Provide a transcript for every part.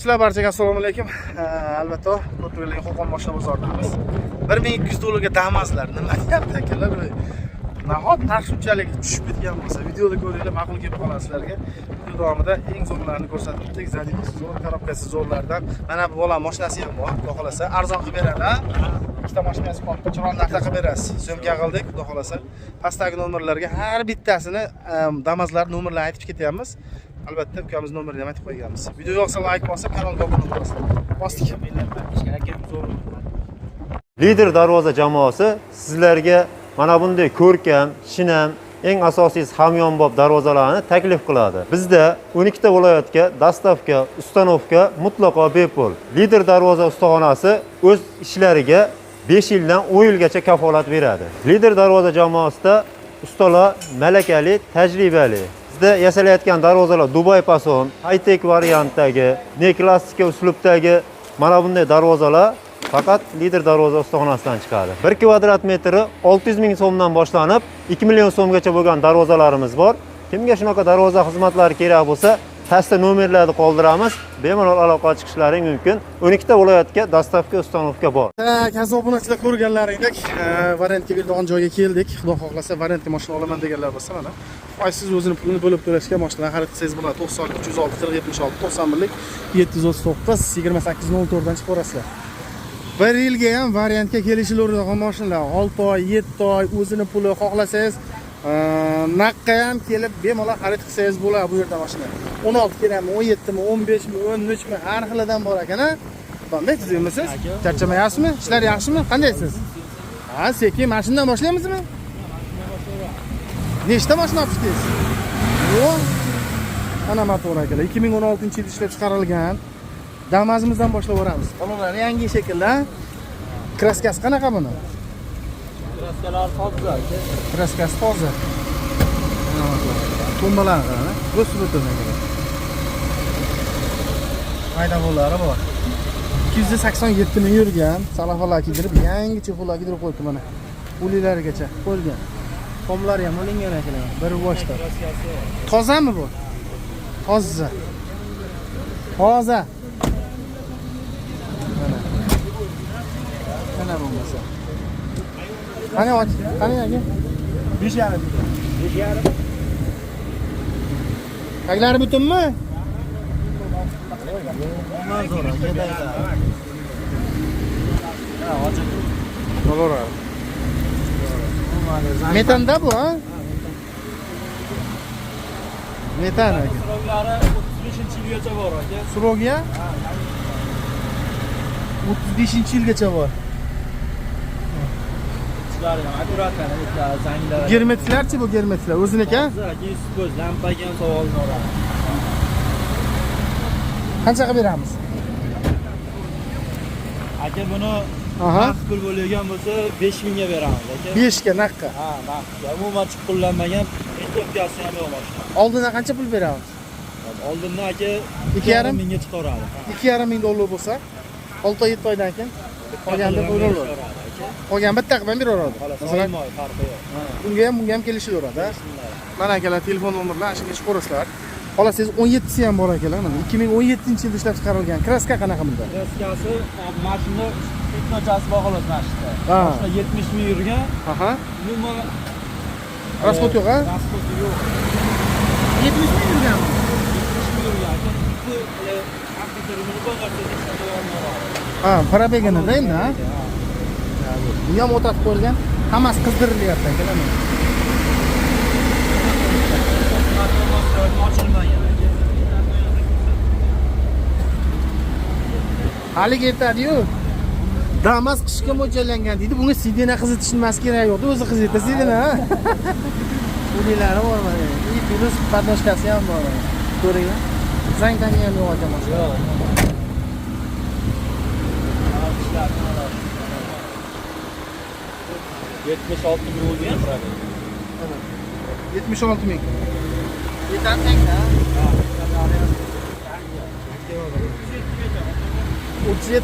Obunachilar, barchaga assalomu alaykum. Albatta, ko'rib Qo'qon mashina bozoridamiz. 1200 dollarga Damazlar. Nima deyapti akalar? Nahot narx shunchalik tushib ketgan bo'lsa, videoda ko'ringlar, ma'qul kelib qoladi sizlarga. Video davomida eng zo'rlarini ko'rsatib o'tdik. Задний zo'r, коробка si zo'rlardan. Mana bu bola mashinasi ham bor, xudo xolasa, arzon qilib beradi, ha? Ikkita mashinasi qolibdi, chiroyli narxda qilib berasiz. Съёмка qildik, xudo xolasa. Pastdagi nomerlarga har bittasini Damazlar nomerlarini aytib ketyapmiz. Albatta, ukamiz nomerini ham aytib qo'yganmiz. Video yoqsa layk bosib, kanalga obuna bo'lasizlar. Bosdik. Lider Darvoza jamoasi sizlarga mana bunday ko'rkam, shinam, eng asosiysi hamyonbop darvozalarni taklif qiladi. Bizda 12 ta viloyatga доставка, установка mutlaqo bepul. Lider Darvoza ustaxonasi o'z ishlariga 5 yildan 10 yilgacha kafolat beradi. Lider Darvoza jamoasida ustalar malakali, tajribali. Bizda yasalayotgan darvozalar Dubay fason, high-tech variantdagi, neoklassika uslubdagi mana bunday darvozalar faqat Lider Darvoza ustaxonasidan chiqadi. 1 kvadrat metri 600 ming so'mdan boshlanib 2 million so'mgacha bo'lgan darvozalarimiz bor. Kimga shunaqa darvoza xizmatlari kerak bo'lsa, pastda nomerlarni qoldiramiz. Bemalol aloqa chiqishlaring mumkin. 12 ta viloyatga доставка, установка bor. Так, aziz obunachilar, ko'rganlaringdek, variantga beradigan joyga keldik. Xudo xohlasa, variantga mashina olaman deganlar bo'lsa, mana foizsiz o'zini pulini bo'lib to'lashga mashinalarni xarid qilsangiz bo'ladi. 92 306 40 76 91 739 28 04 dan chiqib ko'rasizlar. Bir yilga ham variantga kelishilaveradigan mashinalar 6 oy, 7 oy o'zini puli, xohlasangiz naqqa ham kelib bemalol xarid qilsangiz bo'ladi bu yerda mashina. 16 kerakmi, 17 mi, 15 mi, 13 mi, har xilidan bor ekan, a? Qanday, tuzukmisiz? Charchamayapsizmi? Ishlar yaxshimi? Qandaysiz? Ha, sekin mana shundan boshlaymizmi? Nechta mashina olib chiqdingiz? Yo'q. Mana motor, akalar, 2016-yilda ishlab chiqarilgan. Damazimizdan boshlab yuboramiz. Qolonlari yangi shekilda. Краска si qanaqa buni? Краска lar toza, aka. Краска si toza. Tumbalarni qarang, bosib o'tadi, akalar. Maydavolari bor. 287 ming yurgan, salafalar kiydirib, yangi чехол lar kiydirib qo'yibdi mana. Ulilarigacha qo'yilgan. Tomlari ham olingan, akalar. Bir boshda. Краска si Tozami bu? Toza. Toza. Mana. Mana bo'lmasa. Qani och? Qani, aka? 5,5. 5,5. Taglari butunmi? Zo'r aka, daylar. Ha, ochiq. Bo'laveradi. Metanda bu, ha? Metan, aka. Срок lari 35-yilgacha bor, aka. Срок i 35-yilgacha bor. Ishlari ham аккуратно, zanglar. Germetiklarchi, bu germetiklar o'ziniki? Toza, aka, 100%, lampaga ham savolni oladi. Qancha qilib beramiz? Aka, buni naqd pul bo'lgan bo'lsa 5000 ga beramiz, aka. 5 ga naqqa. Ha, naqd. Umuman chiqib qo'llanmagan, лентовка si ham yo'q mashina. Oldindan qancha pul beramiz? Oldindan, aka, 2,5? mingga chiqaveradi. 2,5 ming dollar bo'lsa, 6 oy, 7 oydan keyin qolganini beraveradi. Qolgan bitta qilib ham beraveradi. Xolos, Masalan, oyma oy farqi yo'q. Unga ham, bunga ham kelishilaveradi. Mana, akalar, telefon nomerlar, shunga chiqib ko'rasizlar. Xohlasangiz 17si ham bor, akalar, mana 2017-yilda ishlab chiqarilgan. Краска qanaqa bunda? Краска si mashina пятно chasi bor xolos mashina. Mashina 70 ming yurgan. Umuman Расход yo'q, ha? Расход i yo'q. 70 ming yurganmi? 70 ming yurgan, aka. Bu kompyuterini bu narsa ishlatib olmaydi. Ha, пробег inida endi, ha? Bu ham o'tatib qo'yilgan. Hammasi qizdirilyapti, akalar, mana. Ochilmagan, aka. Haligi aytadi-yu, Damas qishga mo'ljallangan deydi. Bunga сиденье qizitish nimasi kerak yo'q, o'zi qizitadi сиденье, ha? Ulilari bor mana. И плюс подножка si ham bor. Ko'ringlar. Zangtani ham yo'q ekan mashina. Yo'q. Mana ishlar, mana. 76 ming o'ziga turadi. 76 ming. Yetadi tangda. 37.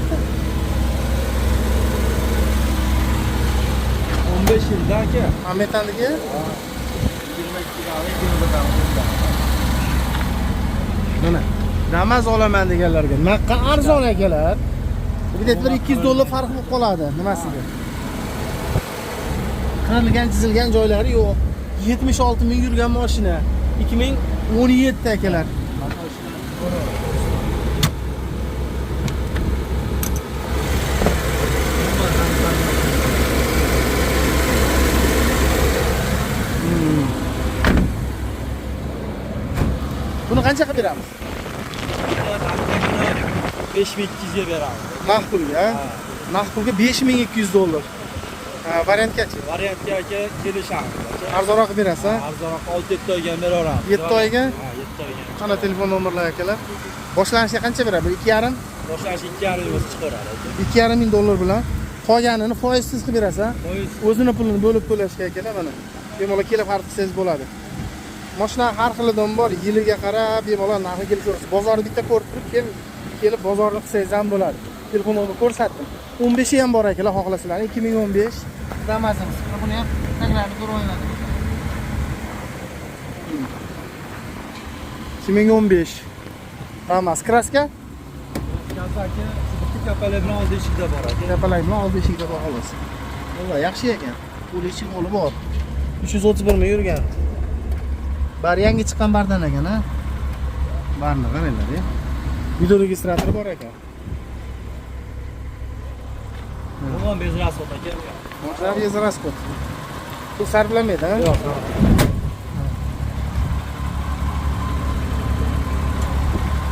15 yilda, aka. Ha, metandagi? 22 dan 21 dan. Mana. Damas olaman deganlarga naqqa arzon akalar. Где-то bir 200 dollar farq bo'lib qoladi nimasiga. Qirilgan, chizilgan joylari yo'q. 76 ming yurgan mashina. 2017 akalar. Buni qancha qilib beramiz? 5200 ga beramiz. Naqd pulga, ha? Naqd pulga 5200 dollar. Ha, variantgachi? Variantga aka kelishamiz aka. Arzonroq qilib berasiz, ha? Arzonroq 6-7 oyga beraveramiz. 7 oyga? Ha, 7 oyga. Qana telefon nomerlari akalar. Boshlanishiga qancha beradi? Bir 2,5? Boshlanishi 2,5 bo'lsa chiqaradi aka. 2,5 ming dollar bilan qolganini foizsiz qilib berasiz, ha? Foiz O'zini pulini bo'lib to'lashga akalar mana. Bemalol kelib xarid qilsangiz bo'ladi. Mashina har xilidan bor, yiliga qarab bemalol narxi kelishaverasiz. Bozorni bitta ko'rib turib, kelib bozorni qilsangiz ham bo'ladi. Telefon nomerini ko'rsatdim. 15 ham bor akalar, xohlasizlar. 2015 Damas'imiz. Buni ham taklarini ko'rib olinadi. 2015 Damas kraska aka, shu bitta kapalak bilan oldi eshikda bor aka. Kapalak bilan oldi eshikda bor xolos. Vallahi yaxshi ekan. Qo'l eshik qo'li bor. 331 ming yurgan. Bari yangi chiqqan bardan ekan, ha? Barni qaranglar, ya. Video registratori bor ekan. Umuman bez rasxod aka. Mashinalar bez rasxod. Pul sarflamaydi, ha? Yo'q, yo'q.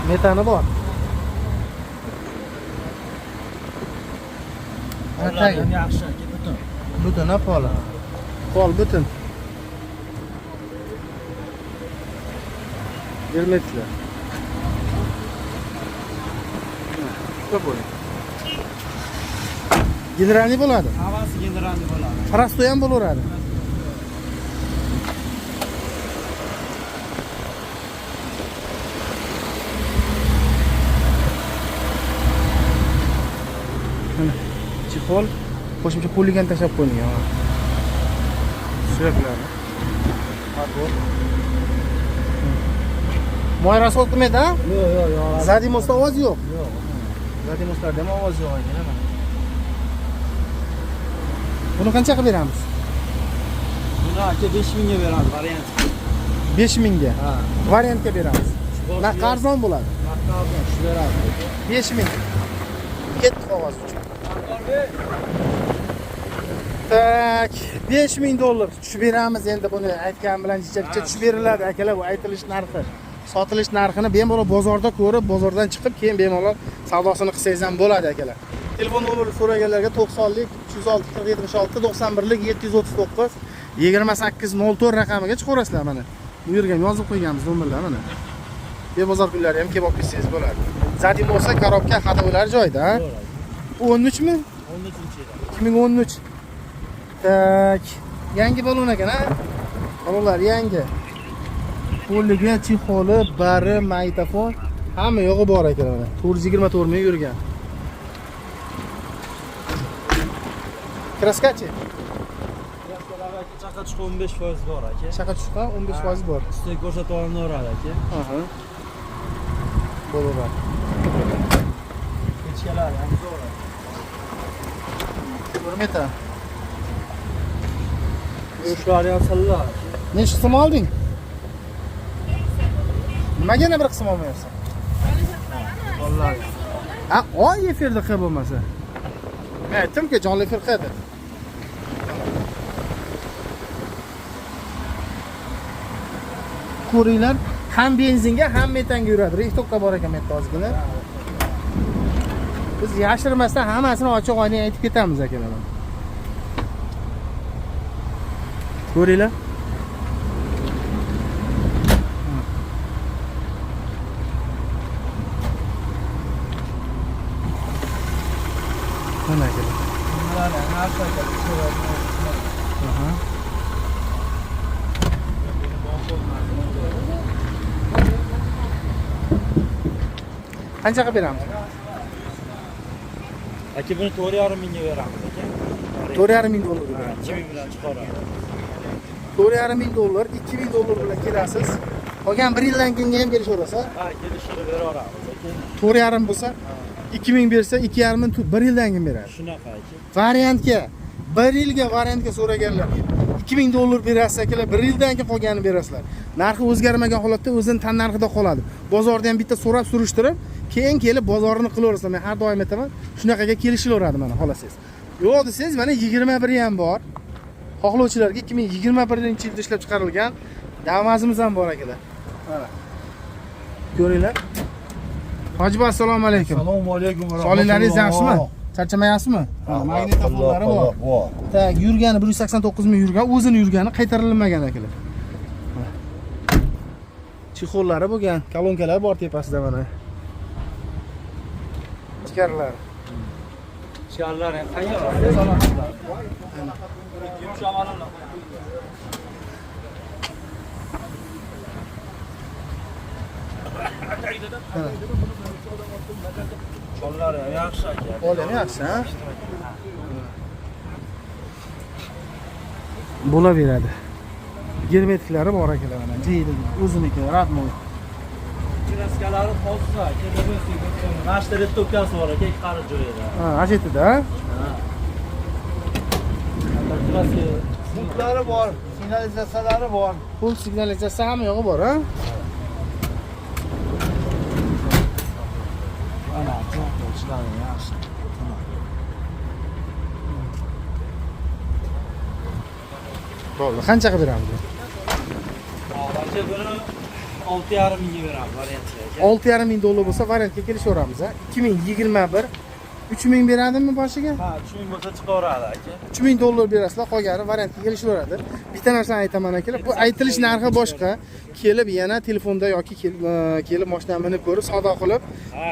Metani bor. Ular ham yaxshi aka, butun. Butun, ha, poli. Pol butun. Bermaydilar. Ko'p bo'ling. Generalniy bo'ladi. Hammasi generalniy bo'ladi. Prostoy ham bo'laveradi. Mana chexol qo'shimcha poligon tashlab qo'yilgan. Suyaklari. Motor. Moy rasxod qilmaydi, ha? Yo'q, yo'q, yo'q. Zadimosda ovoz yo'q. Yo'q. Zadimoslarda ham ovoz yo'q ekan, mana. Buni qancha qilib beramiz? Buni aka 5000 ga beramiz variant. 5000 ga. Ha. Variantga beramiz. Narxi arzon bo'ladi. Narxi arzon, shu beramiz. 5000. Ketdi qog'oz uchun. Tak, 5000 dollar tushib beramiz endi buni aytgan bilan jicha tushib beriladi akalar, bu aytilish narxi. Sotilish narxini bemalol bozorda ko'rib, bozordan chiqib keyin bemalol savdosini qilsangiz ham bo'ladi akalar. Telefon nomerini so'raganlarga 90lik 306 40 76 91lik 739 28 04 raqamiga chiqaverasizlar mana. Bu yerga ham yozib qo'yganmiz nomerlar mana. Bebozor kunlari ham kelib olib ketsangiz bo'ladi. Zadimosa korobka xatolar joyida, ha? Bu 13 mi? 13-yil. 2013. Tak, yangi balon ekan, ha? Balonlar yangi. Qo'liga chexoli, bari, magnitofon, hamma yo'g'i bor ekan mana. 424 ming yurgan. Kraskachi? Kraskalar aka chaqa chuqa 15% bor aka. Chaqa chuqa 15% bor. Ustiga ko'rsatib olinaveradi aka. Aha. Bo'laveradi. Pechkalar ham zo'r. Ko'rmaydi. Shular ham silliq. Necha qism olding? Nimaga yana bir qism olmayapsan? Vallahi. Ha, oy efirda qil bo'lmasa. Men aytdim-ku, jonli efir qildi. Ko'ringlar, ham benzinga, ham metanga yuradi. Reftokka bor ekan bu yerda ozgina. Biz yashirmasdan hammasini ochiq oydin aytib ketamiz akalar. Ko'ringlar. Mana akalar. Bular ham yaxshi aka. Aha. Qancha qilib beramiz? Aka buni 4,5 mingga beramiz aka. 4,5 ming dollar beramiz. 2 ming bilan chiqaradi. 4,5 ming dollar, 2 ming dollar bilan kelasiz. Qolgan 1 yildan keyin ham kelishaverasiz. Ha, kelishib beraveramiz aka. 4,5 bo'lsa, 2000 bersa, 2,5 ni 1 yildan keyin beradi. Shunaqa aka. Variantga 1 yilga variantga so'raganlarga 2000 dollar berasiz akalar, 1 yildan keyin qolganini berasizlar. Narxi o'zgarmagan holatda o'zini tan narxida qoladi. Bozorda ham bitta so'rab surishtirib, keyin kelib bozorini qilaverasizlar. Men har doim aytaman, shunaqaga kelishilaveradi mana xohlasangiz. Yo'q desangiz, mana 21 ham bor. Xohlovchilarga 2021-yilda ishlab chiqarilgan Damazimiz ham bor akalar. Mana. Ko'ringlar. Hojiboy, assalomu alaykum. Assalomu alaykum va Sog'liklaringiz yaxshimi? Charchamayapsizmi? Mana magnitofonlari bor. Bor. Так, yurgani 189 ming yurgan, o'zini yurgani qaytarilmagan akalar. Mana. Чехол lari bo'lgan, kolonkalar bor tepasida mana. Ichkarilar. Ichkarilar ham tayyor. Yumshoq olinlar. Chollar ham yaxshi aka. Olam yaxshi, ha? Bo'laveradi. Germetiklari bor akalar mana. Jeydi o'ziniki, родной. Kraskalari toza aka. Mana shu rettokasi bor aka, ikki qari joyida. Ha, ajetida. Kraska Pultlari bor, signalizatsiyalari bor. Pul signalizatsiyasi hamma yog'i bor, ha? Ana, ishlari yaxshi. Bo'ldi. Qancha qilib beramiz? Aka, buni 6,5 mingga beramiz variantga aka. 6,5 ming dollar bo'lsa variantga kelishaveramiz, ha? 2021 3000 beradimi boshiga? Ha, 3000 bo'lsa chiqaveradi aka. 3000 dollar berasizlar, qolgani variantga kelishaveradi. Bitta narsani aytaman akalar, bu aytilish narxi boshqa. Kelib yana telefonda yoki kelib mashinani minib ko'rib, savdo qilib,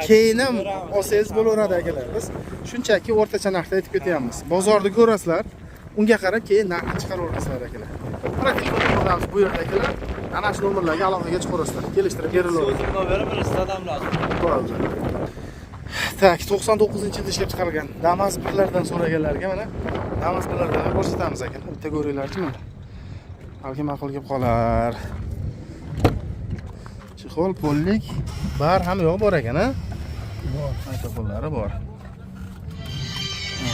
keyin ham olsangiz bo'laveradi akalar. Biz shunchaki o'rtacha narxda aytib ketyapmiz. Bozorda ko'rasizlar, unga qarab keyin narxni chiqaraverasizlar akalar. Mana telefon nomerlarimiz bu yerda akalar. Ana shu nomerlarga aloqaga chiqaverasizlar. Kelishtirib berilaveradi. O'zim nomerim dadam lazim. Bo'ldi. Так, 99-yilda ishlab chiqarilgan Damas birlardan so'raganlarga mana Damas birlardan ham ko'rsatamiz aka. Bitta ko'ringlarchi mana. Balki ma'qul kelib qolar. Чехол, полик, bar ham yo'q bor ekan, ha? Bor, magnitofonlari bor. Ha.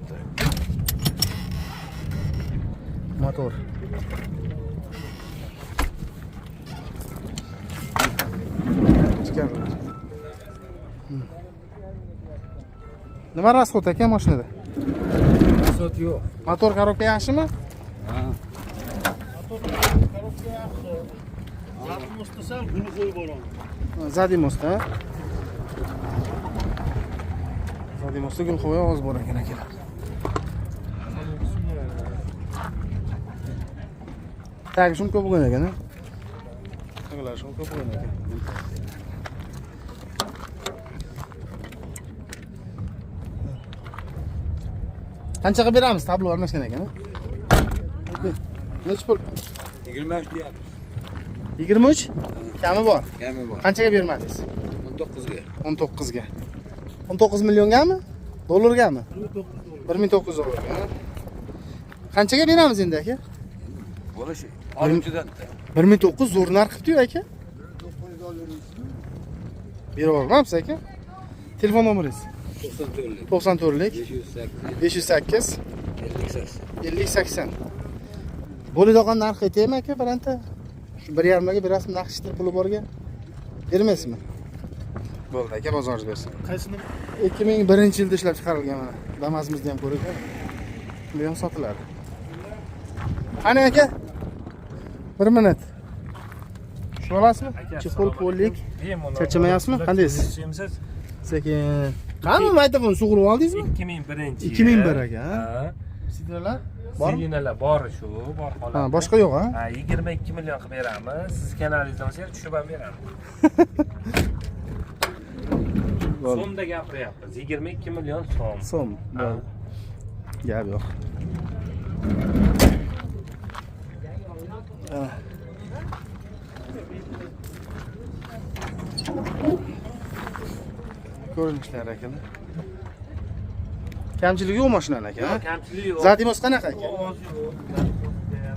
Так. Motor. Ichkarilar. Nima расход aka mashinada? Расход yo'q. Motor коробка yaxshimi? Коробка yaxshi. Задний мост da sal guli qo'yib boramiz. Задний мост, ha? Задний мост da gulxo'y ovoz bor ekan akalar. Tagi шум ko'p bo'lgan ekan, ha? Akalar, шум ko'p bo'lgan ekan. Qanchaga beramiz? Tablo almashgan ekan, ha? Nechi pul? 23 deyapmiz. 23? Kami bor. Kami bor. Qanchaga bermadingiz? 19 ga. 19 ga. 19 milliongami? Dollargami? 1900 dollarga. Ha? Qanchaga beramiz endi aka? Bo'lishi. Oluvchidan. 1900 zo'r narx qilibdi-yu aka. Berib olmabsiz aka. Telefon nomeringiz? 94lik. 94lik 508 508 58. 50 80. Bo'ladigan narx aytaymi aka bironta? Shu 1.5 ga berasizmi naqd ishtirib puli borga? Bermaysizmi? Bo'ldi aka, bozoringiz bersin. Qaysini? 2001-yilda ishlab chiqarilgan mana. Damazimizni ham ko'ring. Bu ham sotiladi. Qani aka? Bir minut. Shu olasizmi? Чехол полик. Charchamayapsizmi? Qandaysiz? Yaxshimisiz? Sekin. Qani magnitofon sug'urib oldingizmi? 2001 yil. 2001 aka, ha? Ha. Sidrolar bormi? Siginalar bor shu, bor Ha, holatda. boshqa yo'q, ha? Ha, 22 million qilib beramiz. Siz kanalingizdan bo'lsa tushib ham beramiz. So'mda gapiryapmiz. 22 million so'm. So'm. Bo'ldi. Gap yo'q. Ha. Ko'rinishlar akalar. Kamchiligi yo'q mashinani aka, ha? Kamchiligi yo'q. Задний мост qanaqa aka? Ovoz yo'q.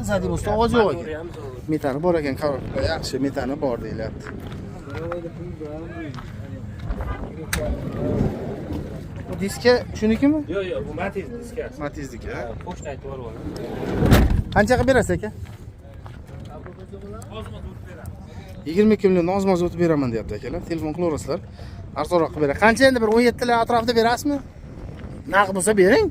Zadний mostda ovoz yo'q ekan. Metani bor ekan, korobka yaxshi, metani bor deyilyapti. Bu diska shunikimi? Yo'q, yo'q, bu Matiz diskasi. Matizniki, ha? Qo'shni aytib yuborgan. Qancha qilib berasiz aka? 22 million oz-moz o'tib beraman deyapti akalar. Telefon qilaverasizlar. Arzonroq qilib beradi. Qancha endi bir 17 lar atrofida berasizmi? Naqd bo'lsa bering.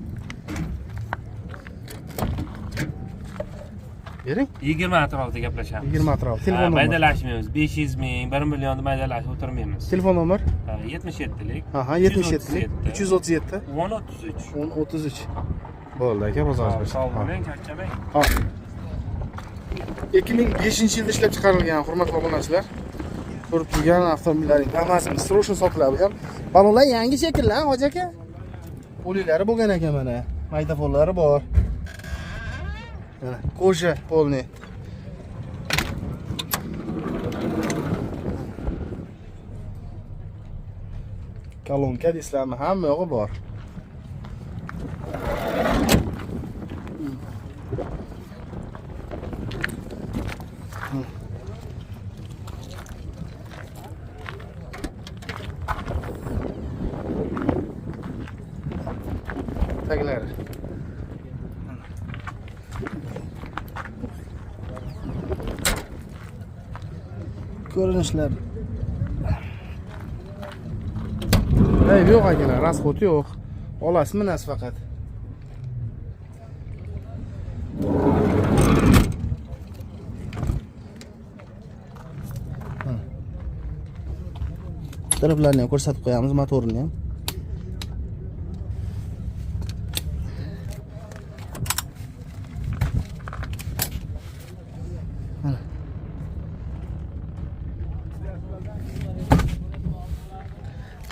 Bering. 20 atrofida gaplashamiz. 20 atrof. Telefon nomer. Maydalashmaymiz. 500 ming, 1 millionni maydalashib o'tirmaymiz. Telefon nomer? 77lik. Aha, 77lik. 337 1033. 1033. Bo'ldi aka, bozoringiz bo'lsin. Sog' bo'ling, charchamang. Hop. 2005-yilda ishlab chiqarilgan, hurmatli obunachilar. Ko'rib turgan avtomobillarning hammasi срочно sotiladi ham. Balonlar yangi shekilli, ha, hoji aka? O'liklari bo'lgan ekan mana. Magnitofonlari bor. Mana koja polni. Kolonka deysizlarmi, hamma yog'i bor. Taglari. Ko'rinishlar. Ey, yo'q akalar, rasxodi yo'q. Olasiz minasiz faqat. Taraflarni ham ko'rsatib qo'yamiz, motorini ham.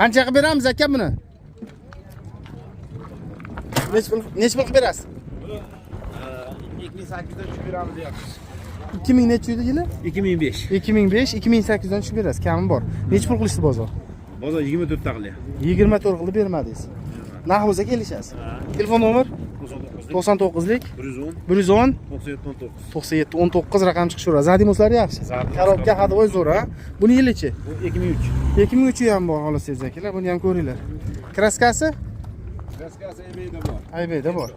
Qancha qilib beramiz aka buni? Necha pul qilib berasiz? 2800 dan tushib beramiz deyapmiz. 2000 necha edi yili? 2005. 2005, 2800 dan tushib berasiz, kami bor. Necha pul qilishdi bozor? Bozor 24 ta qilyapti. 24 qilib bermadingiz. Narx bo'lsa kelishasiz. Telefon nomer 99lik 110 110 97 19. 97 19 raqam chiqishaveradi. Zadний mostlari yaxshi. Korobka ходовой zo'r, ha? Buni yilichi? Bu 2003. 2003 ham bor xohlasangiz akalar, buni ham ko'ringlar. Kraskasi? Kraskasi ebayda bor. Aybayda bor.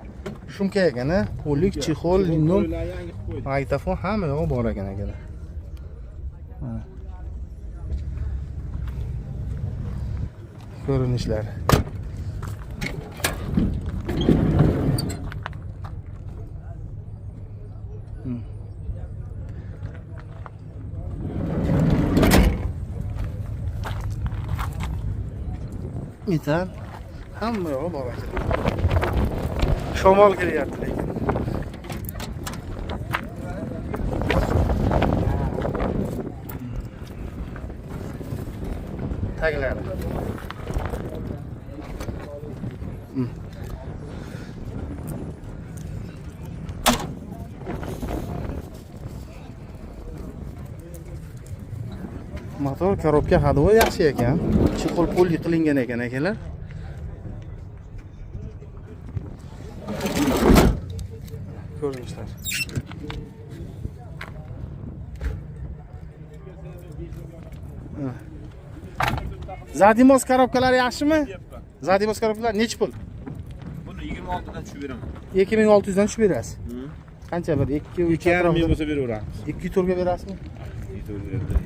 Shumka ekan, ha? Polik, chexol, linon, yangi qilib qo'ydi. magnitofon hamma yog'i bor ekan akalar. Mana. Ko'rinishlari. Metan hamma yog'i bor ekan. Shamol kelyapti lekin. Taglari. Motor, korobka, ходовой yaxshi ekan. Chexol poli qilingan ekan akalar. Ko'rinishlar. Zadний most korobkalari yaxshimi? Zadний most korobkalar necha pul? Buni 26 dan tushib beraman. 2600 dan tushib berasiz. Qancha bir 2 3 2,5 ming bo'lsa beraveramiz. 2 to'rtga berasizmi?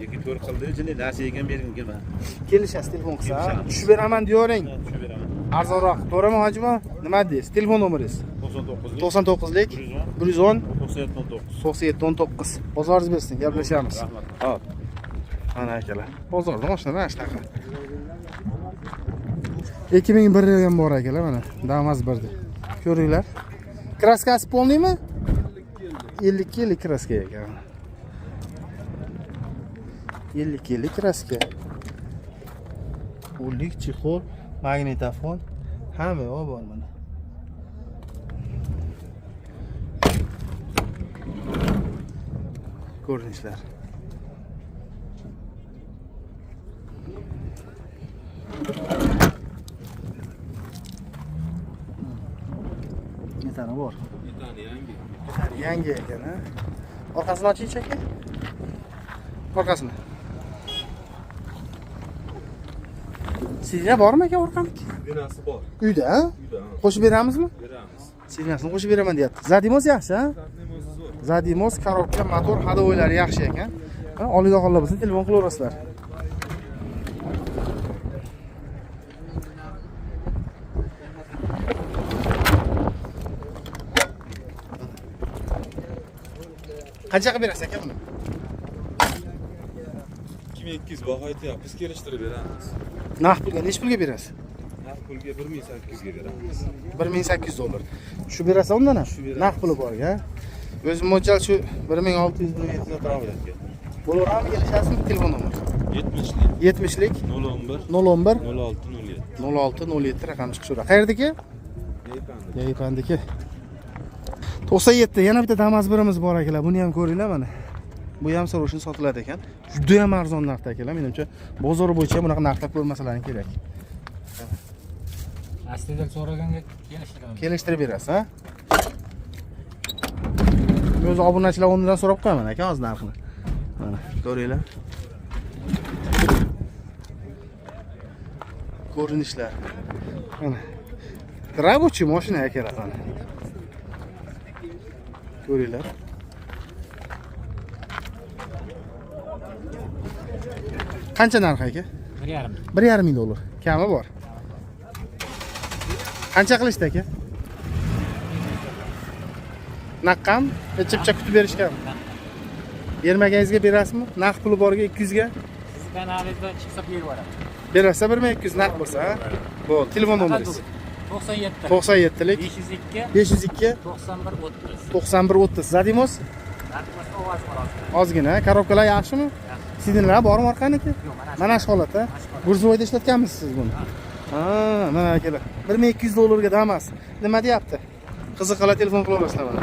2 4 qildi, ichida narsa yegan bergim kelmadi. Kelishasiz telefon qilsa. Tushib beraman deyoring. Tushib beraman. Arzonroq, to'g'rimi hojima? Nima deysiz? Telefon nomeringiz? 99lik 99lik 110 97 19. 97 19. Bozoringiz bersin, gaplashamiz. Rahmat. Hop. Mana akalar. Bozorda mashina mana shunaqa. 2001 ham bor akalar mana. Damas 1. Ko'ringlar. Kraskasi polniymi? 52 yillik kraska ekan. 52 yillik kraska. Pullik, chexol, magnitofon, hamma yo'q bor mana. Ko'rinishlar. Metani bor. Metani yangi. Yangi ekan, ha? Orqasini ochingchi aka. Orqasini. Сиденье bormi aka orqaniki? Binasi bor. Uyda, ha? Uyda, ha. Qo'shib beramizmi? Beramiz. Сиденье sini qo'shib beraman deyapti. Задний мост yaxshi, ha? Задний мост, коробка, motor, ходовой lari yaxshi ekan. Ha, oladiganlar bo'lsa telefon qilaverasizlar. Qancha qilib berasiz aka buni? 2200 baho aytyapmiz, kelishtirib beramiz. Naqd pulga nechi pulga berasiz? Naqd pulga 1800 ga beramiz. 1800 dollar. Shu berasan undan ham? Naqd puli bor, ha? O'zim mo'ljal shu 1600 1700 atrofida. Bo'laveradimi, kelishasizmi? Telefon nomer. 70lik 70lik 011 011 06 07. 06 07 raqam chiqishaveradi. Qayerdiki? Yaypandiki. 97 yana bitta Damas birimiz bor akalar. Buni ham ko'ringlar mana. Bu ham срочный sotiladi ekan. Juda ham arzon narxda akalar. Menimcha bozor bo'yicha bunaqa narxda ko'rmasalaring kerak. Aslida so'raganga kelishtiraman. Kelishtirib berasiz, ha? O'zi obunachilar o'rnidan so'rab qo'yaman aka hozir narxini. Mana ko'ringlar. Ko'rinishlar. Mana. Рабочий mashina akalar mana. Ko'ringlar. Qancha narxi aka? 1,5. 1,5 ming dollar. Kami bor. Qancha qilishdi aka? Naqqam, necha kutib berishgan. Bermaganingizga berasizmi? Naqd puli borga 200 ga Siz kanalingizdan chiqsa berib yuboraman. berasiz, 1200 naqd bo'lsa, ha? Bo'ldi. Telefon nomeringiz. 97 97lik 502 502 91 30. 91 30. Задний мост Narxi ovoz bor hozir. ozgina. Коробка lar yaxshimi? Сиденье lar bormi orqaniki? Yo'q, mana shu. Mana shu holat, ha? Грузовой da ishlatganmisiz siz buni? Ha, mana akalar. 1200 dollarga Damas. Nima deyapti? Qiziqalar telefon qilaverasizlar mana.